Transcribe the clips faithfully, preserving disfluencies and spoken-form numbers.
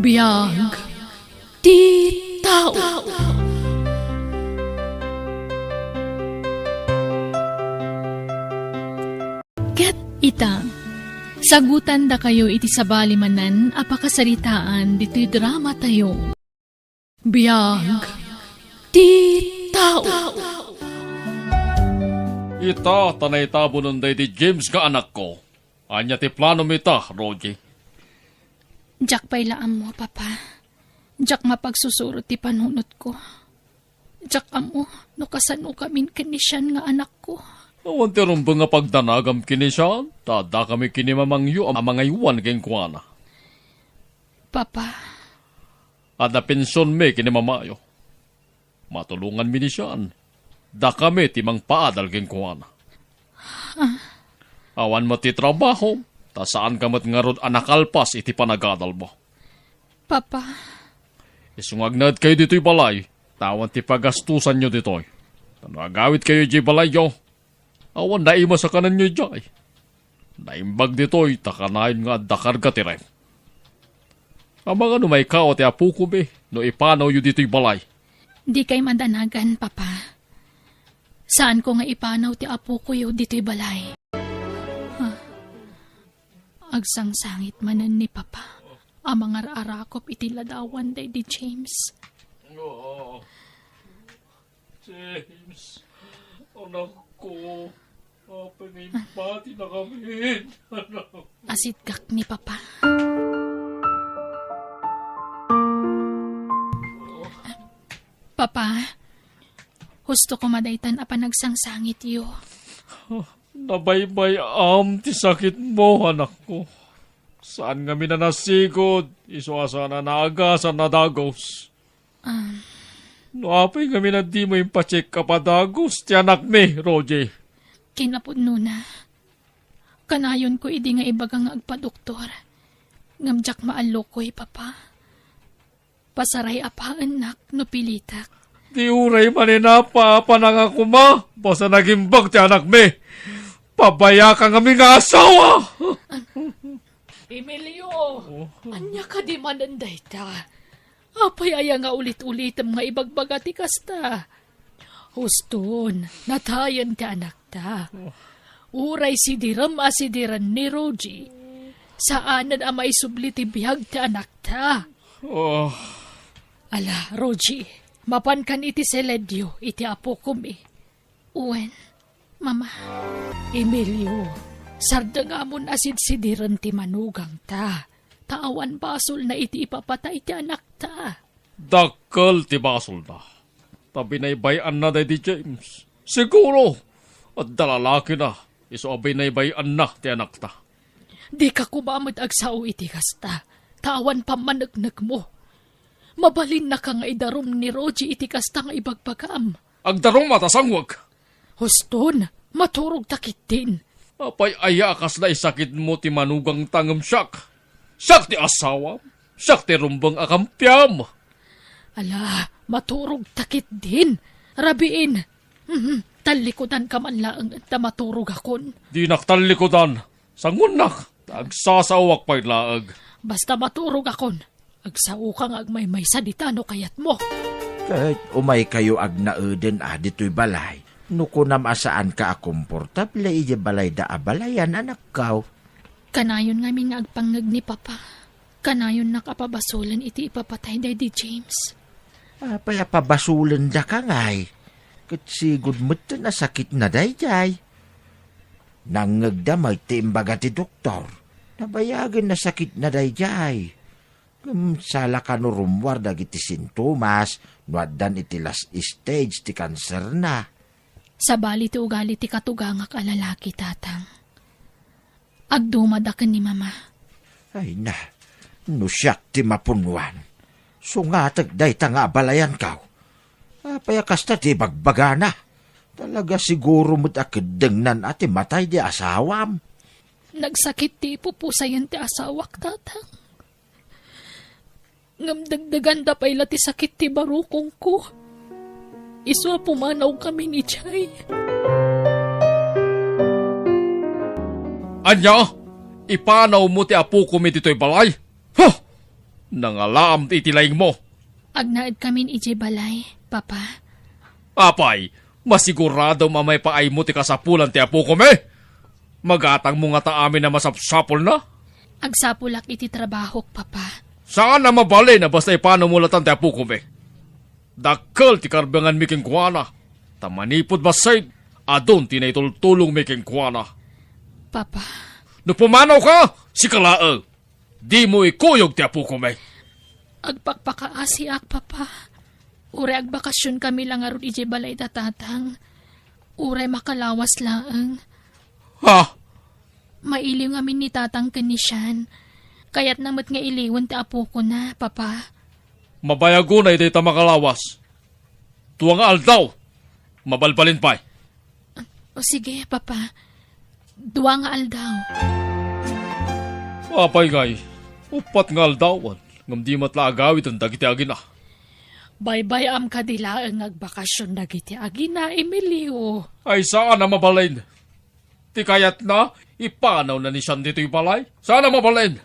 Biag ti tao. Ket ita, sagutandakayo iti sabali manen a pakasaritaan ditoy dramatayo. Biag ti tao. Ita, ta naitabonen daydi James nga anakko. Ania ti planom ita, Rogie? Diak pay la ammo, Papa. Diak mapagsusurot ti panunotko. Diak ammo no kasanokamin ken ni Sean nga anakko. Awan ti rumbeng a pagdanagam ken ni Sean, ta addakami ken ni mamangyo a mangaywan kenkuana. Papa. Adda pensionmi ken ni mamayo. Matulonganmi ni Sean. Dakami ti mangpaadal kenkuana. Awan met ti trabaho, ta saanka met ngarud a nakalpas iti panagadalmo. Papa. Isu nga agnaedkayo ditoy balay, ta awan ti pagastusanyo ditoy. Ta no agawidkayo idiay balayyo, awan naimas a kanenyo idiay. Naimbag ditoy ta kanayon nga adda karga ti rent. Amangan no maikaaw ti apokomi no ipanawyo ditoy balay. Dikay madanagan, Papa. Saanko nga ipanaw ti apokoyo ditoy balay. Ha? Agsangsangit manen ni Papa a mangar-arakop iti ladawan daydi James. James, anakko, apay nga impatinakamin? Anak. Asiddek ni Papa. Papa, husto koma daytan a panagsangsangityo. Nabaybay-am ti sakitmo, anakko. Saan ngamin a nasigud, isu a saan a naagasan a dagus. Ah. No apay ngamin a dimo impacheck-up a dagus ti anakmi, Rogie? Kinapudnona, kanayonko idi nga ibaga nga agpadoktor. Ngem diak maallukoy, Papa. Pasaray-apaennak no pilitek. Di uray maninapa a panangakuma, basta nagimbag ti anakmi. Pabayaka ngamin nga asawa! Emilio, ania kadi manen dayta? Apay aya nga ulit-ulitem nga ibagbaga ti kasta? Huston, natayen ti anakta. Uray sidirem a sidiren ni Rogie, saanen a maisubli ti biag ti anakta. Oh. Ala, Rogie, mapankan iti seledyo iti apokomi. Wen, Mama. Emilio, sardengamon a sidsidiren ti manugangta, ta awan basolna iti ipapatay ti anakta. Dakkel ti basolna. Ta binaybay-anna daydi James. Siguro, adda lalakina, isu a binaybay-anna ti anakta. Dika koma met agsao iti kasta, ta awan pammaneknekmo. Mabalinnaka nga idarum ni Rogie iti kasta nga ibagbagam. Agdarum a ta sangwek. Huston, maturogta ketdin. Apay aya a kasla isakitmo ti manugangta ngem siak? Siak ti asawam. Siak ti rumbeng a kampiam. Ala, maturogta ketdin. Rabiin. Mhm, tallikudanka man laeng ta maturogakon. Dinak tallikudan. Sangoennak, ta agsasaoak pay laeng. Basta maturogakon. Agsaoka nga agmaymaysa dita no kayatmo. Ket umaykayo agnaeden a ditoy balay. No kunam a saanka a komportable idiay balayda a balayan, anakko. Kanayon ngamin nga agpangngeg ni Papa. Kanayonnak a pabasolen iti ipapatay daydi James. Apay a pabasolendaka ngay? Ket sigud metten a sakitna daydiay. Nangngegda met ti imbaga ti doktor. Nabayagen a sakitna daydiay. Ngem sala kano rummuar dagiti sintomas no addan iti last stage ti kanserna. Sabali ti ugali ti katugangak a lalaki, Tatang. Agdumada ken ni Mama. Ay na, no siak ti mapunnuan, sungatek dayta nga abalayanko. Apay a kasta ti ibagbagana? Talaga siguro met a keddengnan a ti matay di asawam. Nagsakit ti ipupusayen ti asawak, Tatang. Ngem dagdaganda pay la ti sakit ti barukongko. Isu a pumanawkami ni Jay. Ania? Ipanawmo ti apokomi ditoy balay? Huh! Nangalaam ti iti laingmo. Agnaedkamin idiay balay, Papa. Apay, masiguradom a maipaaymo ti kasapulan ti apokom, eh? Magatangmo ngata amin a masapsapulna? Agsapulak iti trabahok, Papa. Saan a mabalin a basta ipanom mo latan ti apokom, eh? Dakkel ti karbenganmi kenkuana, ta manipud bassit, adun ti naitultulongmi kenkuana. Papa. No pumanawka, sika laeng. Dimo ikuyog ti apokom, eh. Agpakpakaasiak, Papa. Uray agbakasionkami la ngarud idiay balay da Tatang. Uray makalawas laeng. Ha? Mailiw ngamin ni Tatang ken ni Sian. Kayatna met nga iliwen ti apokona, Papa. Mabayagona iti ta makalawas. Dua nga aldaw. Mabalbalin pay. O sige, Papa. Dua nga aldaw. Apay ngay, uppat nga aldawan, ngem di met la agawiden dagiti agina. Baybay-am kadi laeng nga agbakasion dagiti agina, Emilio. Ay, saan a mabalin. Ti kayatna, ipanawna ni Sian ditoy balay. Saan a mabalin.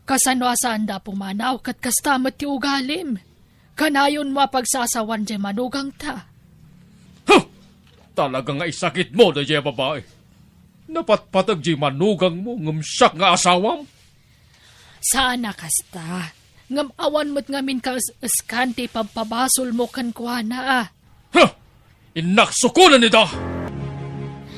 Kasano a saanda a pumanaw ket kasta met ti ugalim? Kanayonmo a pagsasawan diay manugangta. Huh! Talaga nga isakitmo daydiay a babai. Napatpateg diay manugangmo ngem siak nga asawam? Saan a kasta. Ngem awan met ngamin kaes-eskan ti ipabpabasolmo kenkuana a. Huh! Innak sukonen ida!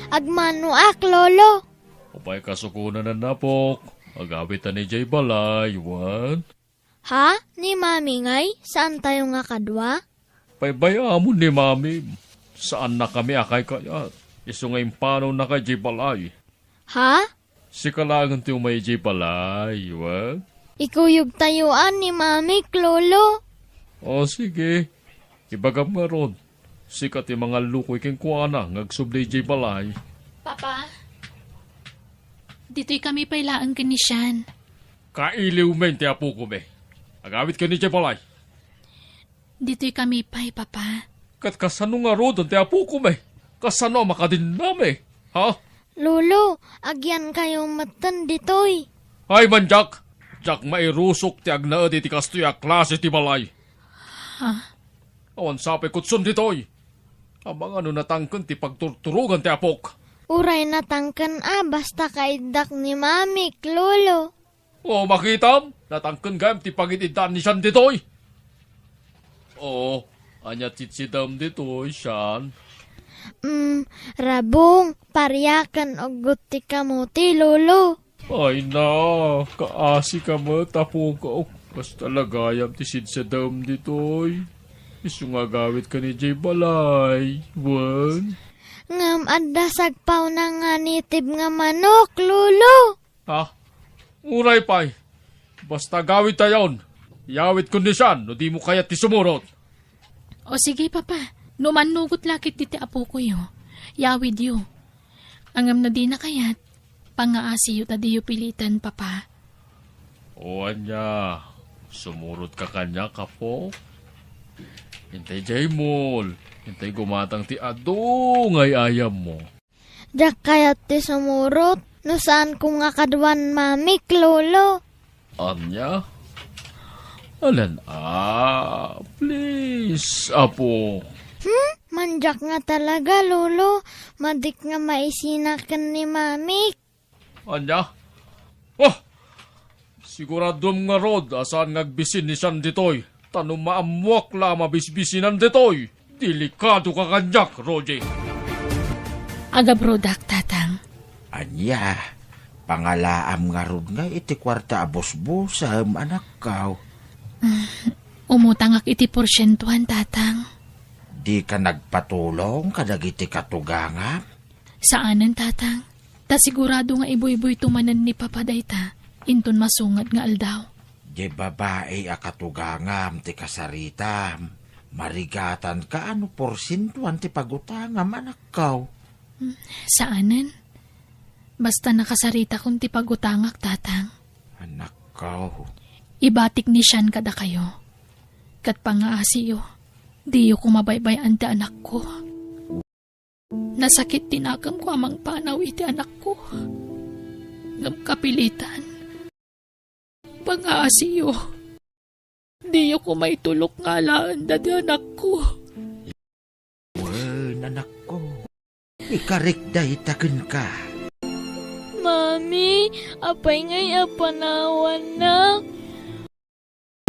Agmanoak, Lolo. Apay kasukonen, apok? Agawidta idiay balay, wen? Ha? Ni Mami ngay? Saantayo nga kadua? Baybay-amon ni Mami. Saannakami a kaykayat. Isu nga impanawnaka idiay balay. Ha? Sika laengen ti umay idiay balay, wen? Ikuyogtayo a ni Mamik, Lolo. O, sige. Ibagam ngarud, sika ti mangallukoy kenkuana nga agsubli idiay balay. Papa, ditoy kami pay laeng ken ni Sian. Kailiwmi ti apokom, eh. Agawidka idiay balay. Ditoy kami pay, Papa. Ket kasano ngaruden ti apokom, eh? Kasano a makadinnam, eh? Ha? Lolo, agyankayo metten ditoy. Ay, mandiak! Diak mairusok ti agnaed iti kastoy a klase ti balay. Ha? Awan sapay kutson ditoy. Amangan no natangken ti pagturturogan ti apok. Uray natangken a basta kaiddak ni Mamik, Lolo. O, makitam, natangken gayam ti pangid-iddaan ni Sian ditoy. O, ania ti sidsidem ditoy, Sian? Mm, rabong, paria ken uggot ti kamote, Lolo. Ay na, kaasika met, apok. Basta la gayam ti sidsidem ditoy. Isu nga agawidka idiay balay, wen? Ngem adda sagpawna nga nitib nga manok, Lolo. Ha? Uray pay. Basta agawidtayon. Iyawidkon ni Sian no dimo kayat ti sumurot. O sige, Papa. No mannugot la ketdi ti apokoyo, iyawidyo. Ngem no dina kayat, pangaasiyo ta diyo piliten, Papa. O ania, sumurotka kaniak, apo? Intay diay mall. Intay gumatang ti adu nga ay-ayammo. Diak kayat ti sumurot no saanko nga kaduan mamik, Lolo. Ania? Alan a, please, apo. Hmm? Mandiak nga talaga, Lolo. Madik nga maisina ken ni mamik. Ania? Oh! Siguradom ngarud a saan nga agbisin ni Sian ditoy, ta no maammoak la a mabisbisinan ditoy, delikadoka kaniak, Roger. Agabrodak, Tatang. Ania, pangalaam ngarud nga iti kuarta a busbusem, anakko? Umutangak iti porsientuan, Tatang. Dika nagpatulong kadagiti katugangam? Saanen, Tatang. Ta sigurado nga ibuybuyto manen ni Papa dayta inton masunget nga aldaw. Diay babai a katugangam ti kasaritam, marigatanka a no porsientuan ti pagutangam, anakko. Hmm, saanen. Basta nakasaritakon ti pagutangak, Tatang. Anakko. Ibatik ni Sian kadakayo. Ket pangaasiyo, diyo koma baybay-an ti anakko. Nasakit ti nakemko a mangpanaw iti anakko. Ngem kapilitan. Pangaasiyo. Diyo koma itulok nga alaen dadi anakko. Wen, anakko. Ikarik dayta kenka. Mami, apay ngay a panawannak?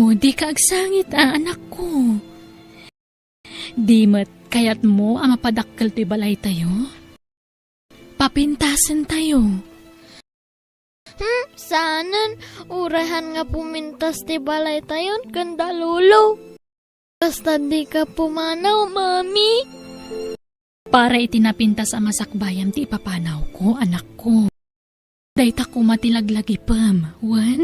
O, dika agsangit a, anakko. Di met kayatmo a mapadakkel ti balaytayo? Papintasentayo. Hmm, saanen, uray haan nga pumintas ti balaytayon ken da Lolo. Kasta dika pumanaw, Mami. Para iti napintas a masakbayam ti ipapanawko, anakko. Dayta koma ti laglagipem, wen?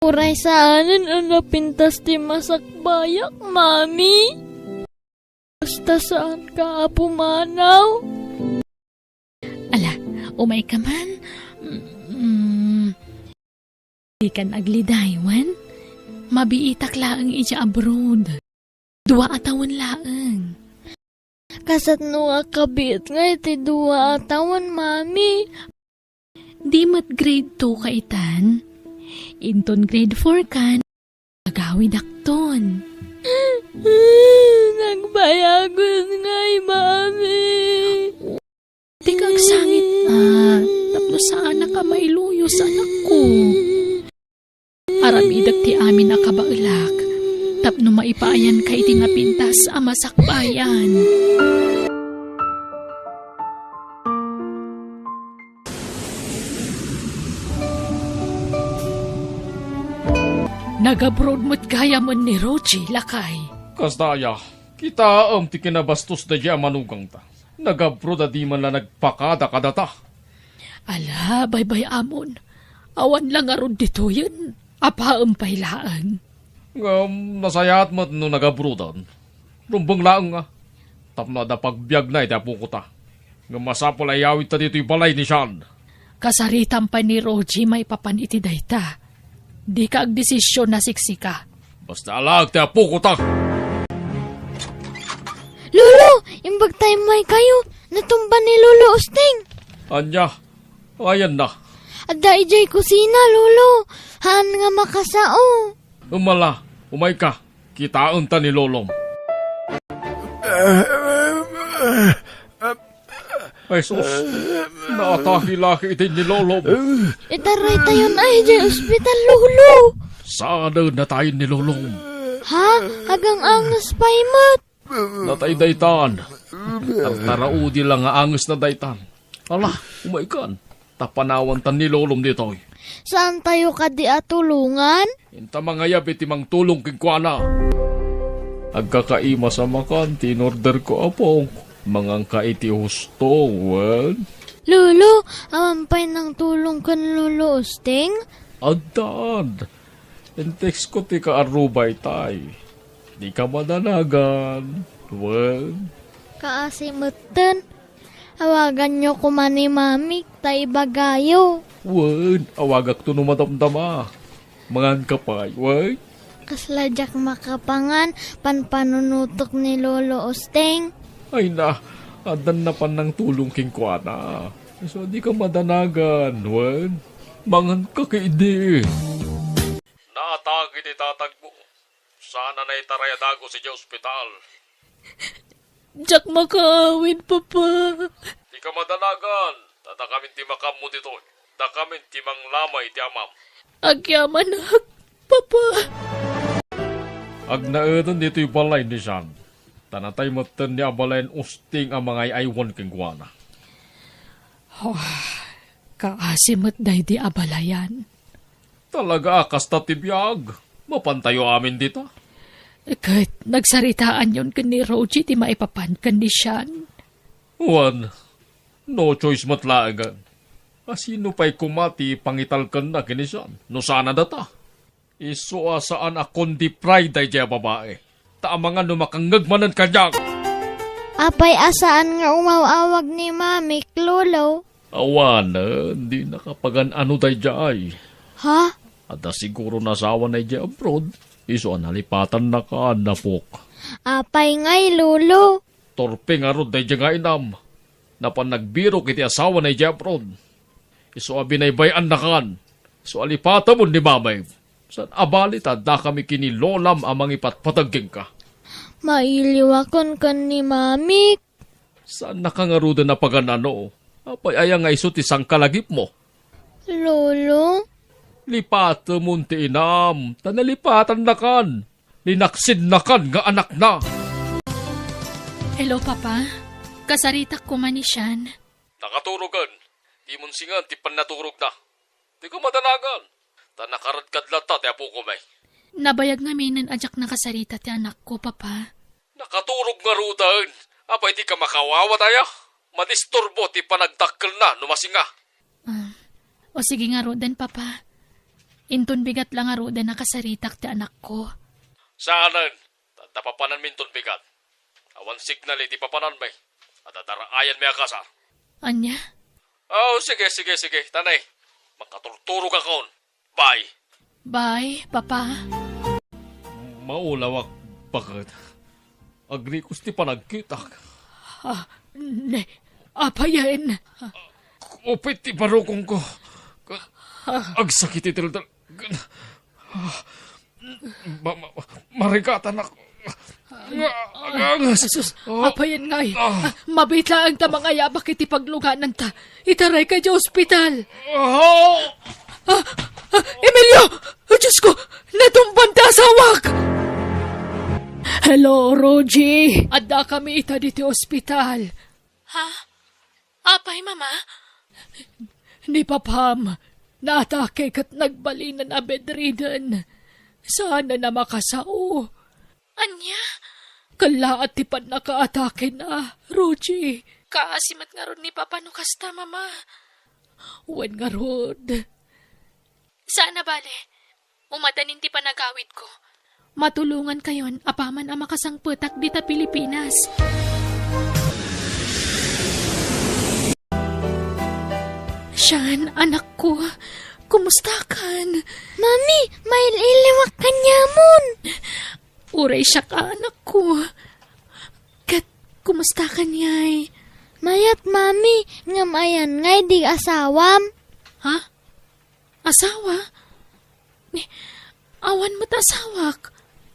Uray saanen a napintas ti masakbayak, Mami. Basta saanka a pumanaw. Ala, umayka man. Mm, dikan agliday, wen? Mabiitak laeng idiay abroad. Dua a tawen laeng. Kasano a kabiit ngay ti dua a tawen, Mami? Di met grade two ka itan? Inton grade four kan, agawidakton. Nagbayagen ngay, Mami. Dika agsangit a, tapno saanak a mailuyos, anakko. Aramidek ti amin a kabaelak, tapno maipaayanka iti napintas a masakbayan. Nagabroad met gayamen ni Rogie, lakay. Kasta aya, kitaem ti kinabastos daydiay a manugangta. Nagabroad a di man la nagpakada kadata. Ala, baybay-amon. Awan la ngarud ditoyen. Apaem pay laeng. Ngem nasayaat met no nagabroaden. Rumbeng laeng nga. Tapno adda pagbiagna iti apokota. Ngem masapul a iyawidta ditoy balay ni Sean. Kasaritam pay ni Rogie maipapan iti dayta. Dika agdesision a siksika. Basta alaek ti apokota. Lolo, imbag ta immaykayo. Natumba ni Lolo Usting. Ania? Ayanna? Adda idiay kusina, Lolo. Haan nga makasao. Umala, umayka. Kitaenta ni Lolom. Ay, sus. Naatake la ketdi ni Lolom. Itaraytayon idiay ospital, Lolo. Saan a natayen ni Lolom? Ha? Agang-anges pay met. Natay daytan. Tartaraudi la nga angesna daytan. Ala, umaykan. Ta panawantan ni Lolom ditoy. Saantayo kadi a tulongan? Inta mangayab iti mangtulong kenkuana. Agkakaimas a makan ti inorderko, apok. Manganka iti husto, wen? Lolo, awan pay nangtulong ken Lolo Usting? Addan. Intextko ti kaarrubay tay. Dika madanagan, wen? Kaasi metten. Awaganyo koma ni Mamik ta ibagayo. Wen, awagakto no madamdama. Manganka pay, wen? Kasla diak makapangan, panpanunutok ni Lolo Usting. Ay na, addan napan nangtulong kenkuana. Isu a dika madanagan, wen? Manganka ketdi. Naatake ti tatagmo. Saan a naitaray a dagus idiay ospital. Diak makaawid, Papa. Dika madanagan, ta dakamin ti makaammo ditoy. Dakamin ti manglamay iti amam. Agyamanak, Papa. Agnaeden ditoy balay ni Sean, ta natay metten ni abalayan Usting a mangay-aywan kenkuana. Oh, kaasi met daydi abalayan. Talaga a kasta ti biag. Mapantayo amin dita. Ket nagsaritaanyon ken ni Rogie ti maipapan ken ni Sean. Wen, no choice met laengen. A sino pay koma ti pangitalkenna ken ni Sean no saan a data? Isu a saan a kondi pride daydiay a babai. Ta amangan no makangngeg manen kaniak. Apay a saan nga umaw-awag ni Mamik, Lolo? Awanen, di nakapagan-ano daydiay. Ha? Adda siguro nasawana idiay abroad, isu a nalipatannakan, apok. Apay ngay, Lolo? Torpe ngarud daydiay nga inam. Napan nagbirok iti asawana idiay abroad. Isu a binaybay-annakan. Isu a lipatamon ni Mamay. Saan a bali ta addakami ken ni lolam a mangipatpateg kenka. Mailiwakon ken ni mamik. Saannaka ngaruden a pagan-ano? Apay aya nga isu ti sangkalagipmo? Lolo? Lipatemon ti inam, ta nalipatannakan. Linaksidnakan nga anakna. Hello, Papa. Kasaritak koma ni Sean. Nakaturogen. Dimon singan ti pannaturogna. Dika madanagan. Ta nakaradkad latta ti apokon. Nabayag ngamin a diak nakasarita ti anakko, Papa. Nakaturog ngaruden. Apay dika makawawat aya? Madisturbo ti panagdakkelna no masinga. Ah, o sige ngaruden, Papa. Inton bigat la ngaruden a kasaritak ti anakko. Saanen, ta adda papananmi inton bigat. Awan signal iti papananmi. Adda daraayanmi a kasa. Ania? Oh, sige, sige, sige. Tanay, makaturturogakon. Bye. Bye, Papa. Maulawak, baket. Agrikos ti panagkitak. Ah, ne, apayen? Kupit ti barukongko. Agsakit ti daldal. Ah, ma-, ma-, marigatanak. Nga, nga, nga. Asus, oh. Apayen ngay? Ah. Ah, mabiit laeng ta mangayabak iti paglugananta. Itaray ka iti ospital. Ah. Ah, ah, Emilio! Oh, Diyos ko! Natumban ti asawak! Hello, Rogie. Adda kami ita diti ospital. Ha? Apay, Mama? Ni Papam, naatake ket nagbalinen a bedridden. Saan a makasao. Ania? Kellaat ti pannakaatakena, Rogie. Kaasi met ngarud ni Papa no kasta, Mama. Wen ngarud. Saan a bale. Umadanin ti panagawidko. Matulongankayon apaman a makasangpetak dita Pilipinas. Sean, anakko, kumustakan? Mami, mail-iliwak kaniamon. Uray siak a anakko. Ket kumustakan ngay? Mayat, Mami, ngem ayan ngay di asawam? Ha? Asawa? Ni, awan met asawak.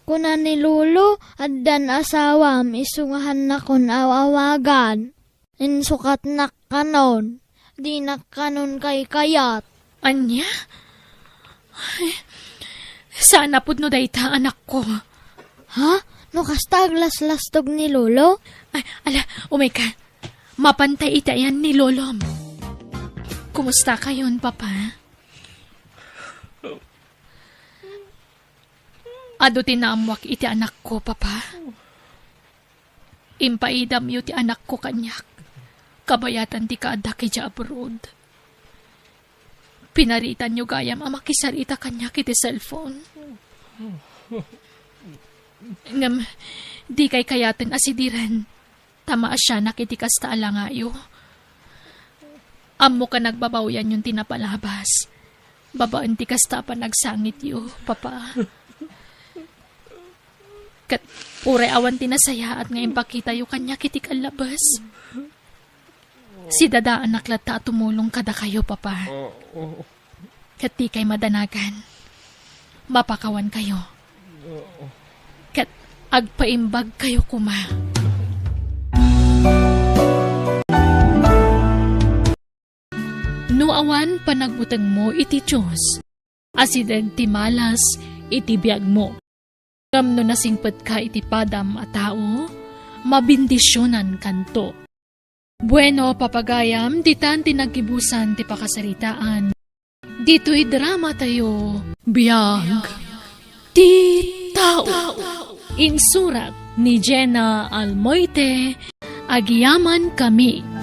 Kuna ni Lolo, addan asawam, isu nga haannakon aw-awagan. Insukatnak kanon, dinak kanon kaykayat. Ania? Ay, saan a pudno dayta, anakko. Ha? No kasta aglaslastog ni Lolo? Ay, ala, umay ka. Mapantay iti ayan ni Lolom. Kumusta kayon, Papa? Adu ti naammoak iti anakko, Papa. Impaidamyo ti anakko kaniak, kabayatan ti kaaddak idiay abroad. Pinaritanyo gayam a makisarita kaniak iti cellphone. Ngem, dikay kayaten a sidiren ta maasianak iti kasta a langayo. Ammok a nagbabawianyon ti napalabas babaen ti kasta a panagsangityo, Papa. Ket uray awan ti nasayaat nga impakitayo kaniak iti kallabes, sidadaanak latta a tumulong kadakayo, Papa. Ket dikay madanagan. Mapakawankayo. Ket agpaimbagkayo koma. No awan panagbutengmo iti Dios, asideg ti malas iti biagmo. Ngem no nasingpetka iti padam a tao, mabindisionankanto. Bueno, papagayam, ditan ti naggibusan ti pakasaritaan. Ditoy drama tayo, Biag ti Tao. Insurat ni Jenna Almoite, Agyaman Kami.